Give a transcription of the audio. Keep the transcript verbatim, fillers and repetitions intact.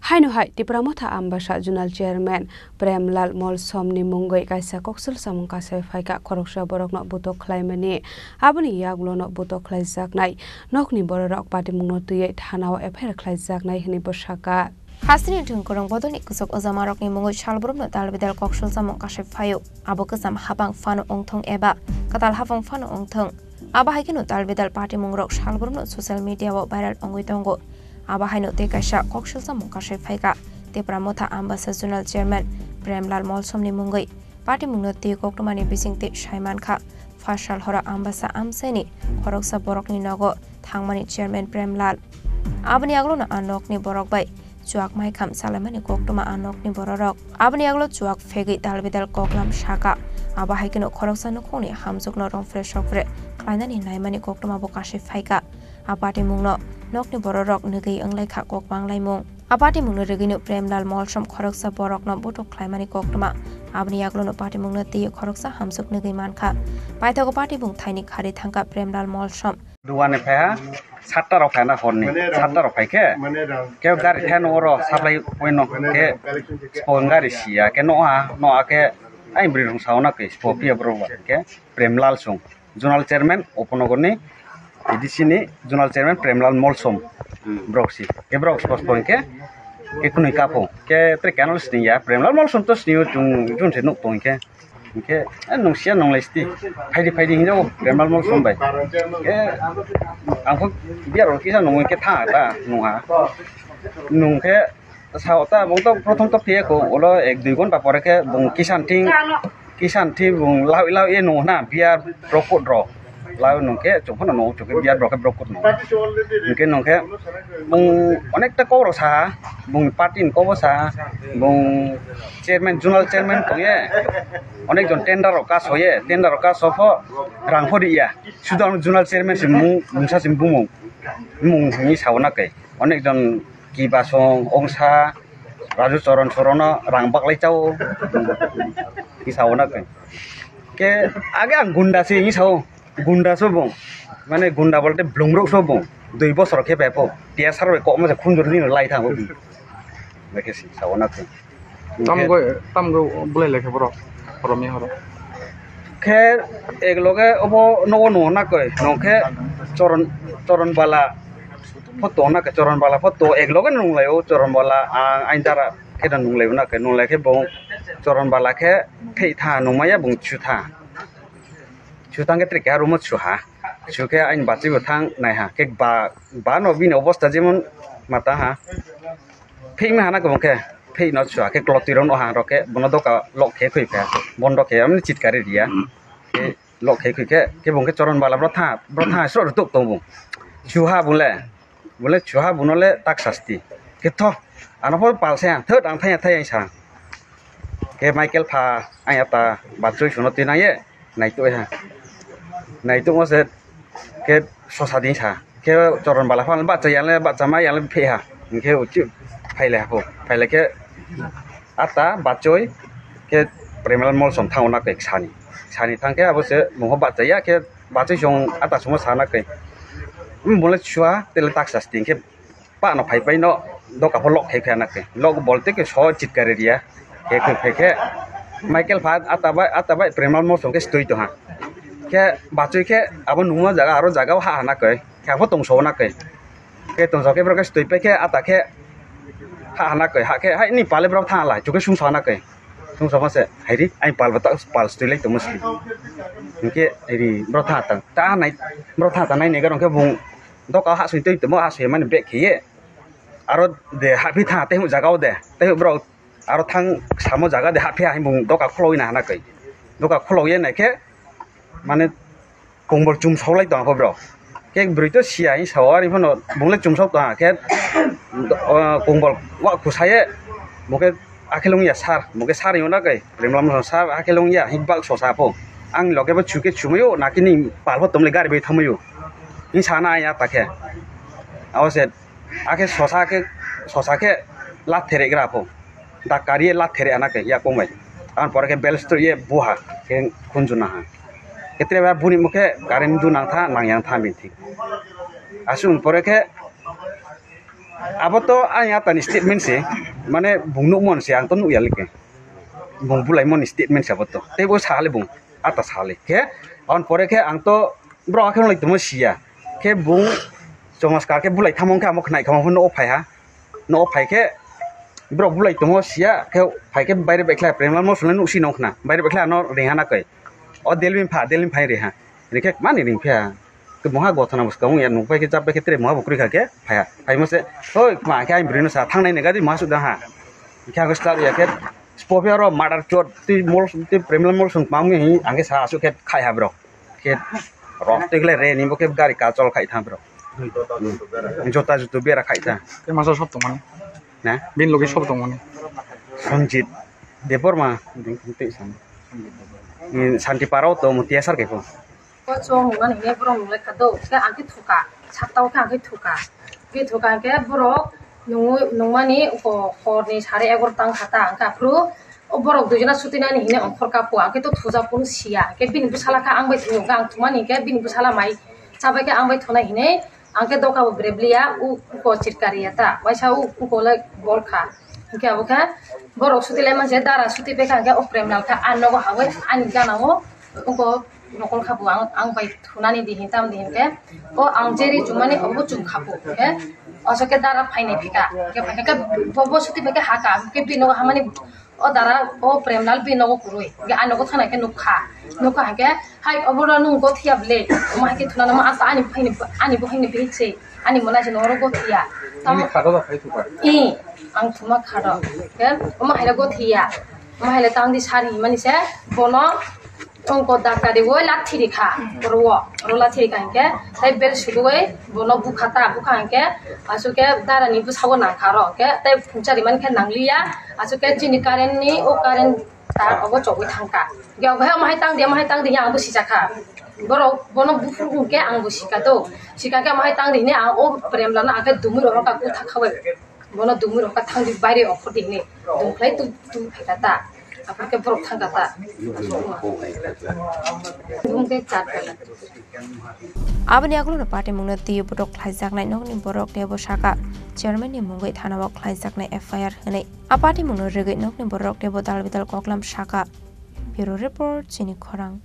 Haino hai Tipra Motha Ambasa Zonal Chairman Premlal Molsomni mungwi kaisa koksil samung kasai phaikha khoroksa borokno butok khlaimani. Aboni yagulono butok khlaijaknai nokni bororok patimungno twiwi thanao F I R khlaijaknai hwnwi bo sakha. Hasteni thwngkwrwng bodolni kwchak ojamarokni mungwi salbrumno dalbidal koksil samung kasai phaio. Abo kwcham hapang phano wngthung eba kwtal hapang phano wngthung. Abo hai kheno dalbidal patimungrok salbrumno social media-o viral wngwi tongo. Abo haino tei kaisa koksil samung kasai phaikha Tipra Motha Ambasa Zonal Chairman Premlal Molsomni mungwi. Patimungno twi koktwmani bisingtwi sai mankha, phasal horo Ambasa amchaini khoroksa borokni nogo thangmani Chairman Premlal. Aboni aglono a nokni borok bai chuak maikham salaimani koktwma a nokni bororok. Aboni aglo chuak phegwi dalbidal koklam sakha. Abo hai kheno khoroksa nukhungni hamjwkno romphre sokphre khlainani naimani koktwma bo kasui phaikha. A patimungno nokni bororok nwgwi wnglaikha kok banglaimung. A patimungno rwgwino Premlal Molsom khoroksa borokno butuk khlaimani koktwma. Aboni yaglono patimungno twiwi khoroksa hamjwk nwgwi mankha. Paithago patimung thaini khari thangkha Premlal Molsom. Duani phaiha satta rok phaina horni satta rok phaikhe ke gari theno oro supply point no ke spon gari siya ke noha noha ke ai bwrwi rong sauna ke spo piya bro ke Premlal Song. Zonal Chairman Upanogorni A D C ni Zonal Chairman Premlal Molsom. Hmm. Borok si. Ke borok spos po hingke ke kunui kapo. Ke tre kenal sini ya Premlal Molsom to sini o chung jun se nuk tong hingke. Hingke eh nung sia nung lai sti. Phaidi phaidi hinjao Premlal Molsom bai. Ke ang kho biar kisa nung ke tha ta nung ha. Nung ke Sao ta bung to prothom to phiya ko ulo ek dui ghonta pore khe bung kisan thing kisan thing bung lau lau e nung na biar brokut ro lau nung khe chung phano nung chung khe biar brok brokut nung hingke nung khe bung onek ta kok rok sa bung party ni kok bo sa bung chairman zonal chairman tong ye onek jon tender rok kaso ye tender rok kaso pho rang pho ri ya sudo ang zonal chairman se mung mungsa se bumung mung hini sao na kai onek jon. Kiba song ongsa Raju Choron Sorono rang baklai chao. Kisa ona ke. Ke age ang gunda se ni sao. Gunda so bung. Mane gunda bolte blungrok so bung. Dui bosor khe pepo. Tiya sar bai kokma se khunjur ni lai thango. Bekhe si sao na ke. Tam goi tam goi bulai lekhe borok. Horomi horo. Khe ek loge obo nogo no na koi. Nong khe Choron Choron Bala. Photo na ke choron bala photo ek loge nung lai o choron bala ang ain dara khe da nung lai na ke nung lai khe bo choron bala khe thei tha nung maya bung chu tha chu tang khe tre khe aro mo chu ha chu khe ain bachwi bo thang nai ha khe ba ba no bini obosta jemon mata ha phik ma hana khe bung khe phik no chu ha khe klotwi rok no ha rok khe bono doka lok khe khoi kha bondo khe amni chitkari riya. Lok khe khe khe khe bung khe choron bala bro tha bro tha sro rutuk tong bung. Chuha bung le bung le chuha bung no le tak sasti khe tho ano pho pal se ang thot ang thaya thaya sa khe Michael pha ang ya ta ba chui suno twi nang ye nai tu ha nai tu mo se khe sosa din sa. Khe choron bala phano bacha yang le bacha ma yang le phe ha. Hingkhe uchi phailai hapho. Phailai khe ata bachoi khe Premal Molsom thango na khe sani. Sani thang khe abo se mungho bacha ya khe bachoi song ata sumo sana khe. Bole chua tele taksa sting khe pa no phai pai no doka pho lok khai khe na khe. Lok bolte khe so chitkare riya. Khe khe khe khe Michael pha ata bai ata bai Premal Molsom khe stoi to ha. Khe bachoi khe abo nungma jaga aro jaga ha na khe. Khe bo tongso na khe. Khe tongso khe borok khe stoi pai khe ata khe ha na khe ha khe hai ni pale borok tha lai chukhe sungsa na khe. Sungsa ma se hai ri ai pal ba ta pal stoi lai tongma sli. Hingkhe hai ri borok tha ta ta nai borok tha ta nai ne garong khe bung doka ha sui tei tongma ha sui mani bek khe ye. Aro de ha phi tha tei jaga o de tei borok aro thang samo jaga de ha phi ha bung doka kholo na ha na khe. Doka kholo ye nai khe mane Kongbol chumsok lai tong kho bro. Khe bwrwi to siya hing sao, ari phano bung le chumsok tong khe, o, kongbol wa khusa ye, bo khe akhe lung ya sir, bo khe sir hino na kai, Premal Molsom sir akhe lung ya, hing bak sosa pho. Ang loge bo chu khe chumui o, na khe ni pal pho tom le gari bai thamui o. Hing sana ya ta khe. Abo se Akhe sosa khe sosa khe la therek gra pho. Da kari la therek ana khe ya komai. An pore khe bel stro ye buha khe khunju na ha. Ketre ba buni mukhe current du nang tha nang yang tha min thik. Asung pore khe Abo to ani atani statement se, mane bung nukmon se, ang to nukya leke. Bung bulaimoni statement se abo to. Tei bo sale bung, ata sale. Khe, on pore khe ang to bro akhe lai tongmo siya. Khe bung chomaskar khe bulai thamong khe amo khnai khamo no phai ha. No phai khe bro bulai tongmo siya, khe phai khe baire bekhlai Premal mosole nuksi nong khna. Baire bekhlai ano ring ha na kai. O Delvin pha, Delvin phai ring ha. Ring khe mani ring pha. Ke moha gothana bwskango ya nukpai khe chappai khe tre moha bo kwrwi kha khe phaiya. Phaimo se, "Oi, ma khe ani bwrwino sa, thangnai ni gari moha sudang ha." Khe ang start ya khe, "Spo phe oro murder chot, twi mol, twi Premal mol song pamni hi," ang khe sa asuk khe khai ha bro. Khe rok twi khle re ni bo khe gari ka chol khai tha bro. Hmm. Jota jutu bera khai tha. Tei masa sob tongmani? Na? Bini logi sob tongmani? Sanjit Debbarma, ding twi san. Hmm, Santi Parao to mutia sar khe pho. O chwng hwnmani hwnwi borok nung lai kha do, khe ang khe thuka, sakta o khe ang khe thuka. Khe thuka hwnkhe borok nungwi, nungmani uko horni sare egarota wng kha ta, hwnkhe aphuru o borok duijona sutinani hinwi ongkhor kha po, ang khe to thuja phuru siya. Hwnkhe bini bwsala khe ang bai thungo, ang thumani hwnkhe bini bwsala mai chabai khe ang bai thunai hinwi, ang khe doka bo brebli ya, u, uko chirkari ya ta, waisa u, uko le bol kha. Hwnkhe abo khe borok suti lai manse, dara suti pai kha, hwnkhe o Premlal khe a nogo hawi ani gana o, uko nokol kha bo ang, ang bai thunani di hin tam di hin khe, o ang jeri chumani obo chum kha bo khe, oso khe dara phainai phika, khe phaikha khe bo, bo suti bai khe haka, khe bini nogo hamani o dara o Premlal bini nogo kwrwi, khe a nogo thana khe nukha, nukha hwnkhe, "Hai obo no nwng gothiya ble, omo hai khe thunana ma asa ani buhaini, ani buhaini bihik se, ani mona se noro gothiya." Tamo Nini khado da khai thuka? I, ang thuma khado, khe omo hai le gothiya, omo hai le tang di sari himani se, bono Ongko dakta riwi lathi rikha, oro o, oro lathi rikha hinkhe, tei bel suduwi bono bukha ta, bukha hinkhe, aswk khe darani bwskango nangkha oro, hinkhe tei phungsa rimani khe nangliya, aswk khe chini current ni o current tar obo chogwi thangkha. Hinkhe omo hai tang di, omo hai tang di, ang bo sijakha. Borok bono buphuru hinkhe ang bo sika do, sika khe omo hai tang di hinwi ang o Premlal no ang khe dumui rok kha kutha khawi. Bono dumui rok kha thangdi baire okhor di hinwi dumkhlai tu, tu phaikha ta. Aphuru khe borok thangkha ta. Bumung khe chat kha. Aboni agulno patimungno twi botok khlaijaknai nokni borok teibo saka chairman ni mungwi thanao khlaijaknai F I R hwnwi. A patimungno rwgwi nokni borok teibo dal bidal koklam saka. Bureau report, chini khorang.